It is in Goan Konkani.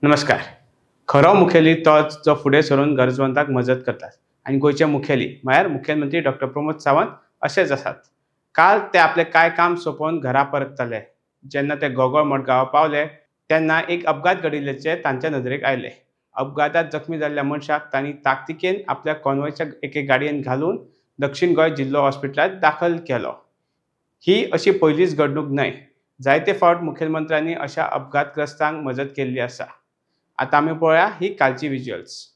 नमस्कार. खरो मुखेली तोच जो फुडें सरून गरजवंताक मजत करतात आनी गोंयचे मुखेली म्हळ्यार मुख्यमंत्री डॉक्टर प्रमोद सावंत अशेच आसात. काल ते आपलें कांय काम सोंपोवन घरा परतताले. जेन्ना ते गोगोळ मडगांवां पावले तेन्ना एक अपघात घडिल्ल्याचें तांच्या नदरेक आयलें. अपघातांत जखमी जाल्ल्या मनशाक तांणी ताकतिकेन आपल्या कॉन्वॉयच्या एके गाडयेन घालून दक्षीण गोंय जिल्लो हॉस्पिटलांत दाखल केलो. ही अशी पयलीच घडणूक न्हय. जायते फावट मुखेलमंत्र्यांनी अशा अपघातग्रस्तांक मजत केल्ली आसा. आतां आमी पळोवया ही कालची विज्युअल्स.